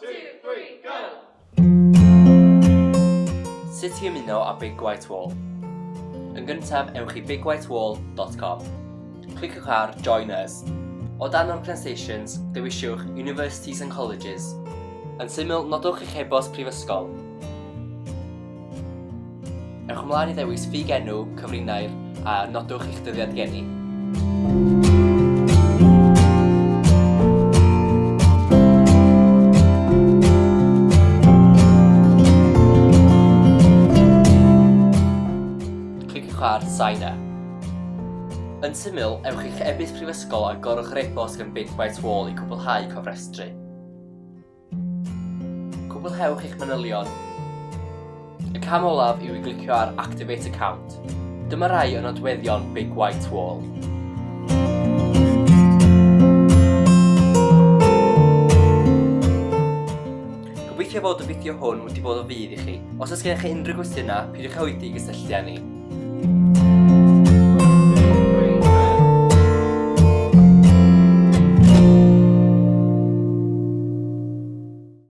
2, 3, go! Sut i ymuno â Big White Wall. Yn gyntaf, ewch i bigwhitewall.com. Cliciwch ar Join Us. O dan Organisations, dewisiwch Universities and Colleges. Yn syml, nodwch eich e-bost prifysgol. Ewch ymlaen i ddewis ffug enw, cyfrinair a nodwch eich dyddiad geni. Cliciwch ar Sign Up. Yn syml, ewch i'ch e-byst prifysgol a gorwch yr e-bost gan Big White Wall i cwblhau cofrestru. Cwblhewch eich manylion. Y cam olaf yw i glicio ar Activate Account. Dyma rai o nodweddion Big White Wall. Gobeithio fod y fideo hwn wedi bod o fudd i chi. Os oes gennych chi unrhyw gwestiynau, peidiwch â oedi i gysylltu â ni.